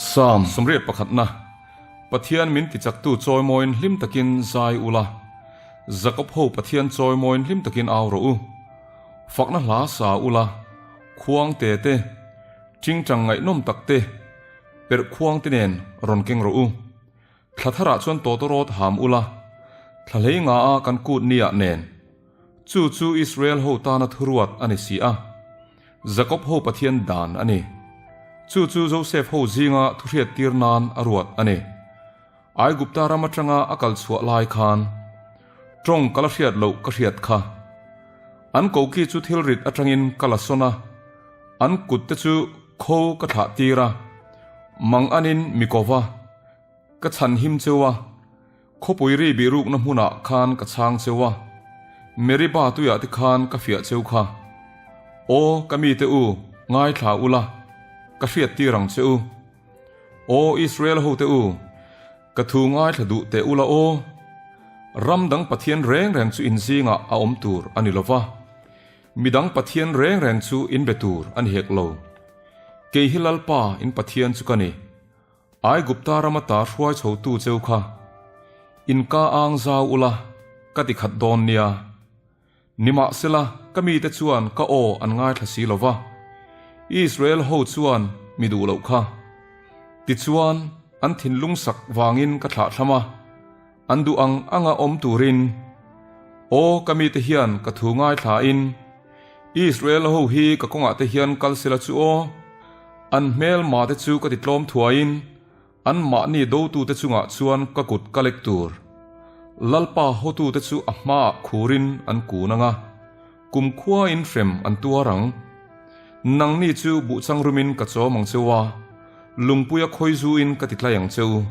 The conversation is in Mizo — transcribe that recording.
Psalm 81na, Pathian min tichaktu chawimawiin hlim takin zai ula, Jakob ho Pathian chawimawiin hlim takin au rawh u. Fakna hla sa ula, khuang te te, tingtang ngaihnawm tak te, perh khuang te nen rawn keng rawh u. Thla tharah chuan tawtawrawt ham ula, thla hlei nga a kan kut niah nen. Chu chu Israel ho tana thuruat a ni si a, Jakob ho Pathian dan a ni. Chu chu Josef ho zinga thuhriat tir nan a ruat a ni. Aigupta ram atanga a kal chhuah lai khan, Tawng ka la hriat loh ka hriat kha. An koki chu thil rit atangin ka la sawn a, an kut te chu kho ka thlah tir a, mang anin mi ko va. Ka chhan him cheu a, khawpui ri bihrukna hmunah khan ka chhang cheu a, Meriba tuiah te khan ka fiah cheu kha. Aw, ka mite u, ngaithla ula, ka hriat tir ang che u. Aw, Israel hote u, ka thu ngaithla duh teh ula aw. Ram dang Pathian reng reng chu in zingah a awm tur a ni lo va, midang Pathian reng reng chu in be tur a ni hek lo. Kei hi Lalpa in Pathian chu ka ni. Aigupta rama ta hruai chhotu cheu kha inka ang zau ula ka ti khat dawn nia. Nimahsela, ka mite chuan ka aw an ngaithla si lo va, Israel ho chuan mi duh loh kha. Tichuan, an thinlung sak vangin ka thlahthlam a, an duh ang anga awm turin. Aw, ka mite hian ka thu ngaithlain, Israel ho hi ka kawngah te hian kal sela chu aw, an hmelma te chu ka ti tlawm thuaiin, an mahni dotute chungah chuan ka kut ka lek tur. Lalpa hotute chu a hmaah khurin an kun ang a, kumkhuain hrem an tuar ang. Nangni chu buhchang rumin ka chawm ang cheu a, lungpuia khawizuin ka ti tlai ang cheu.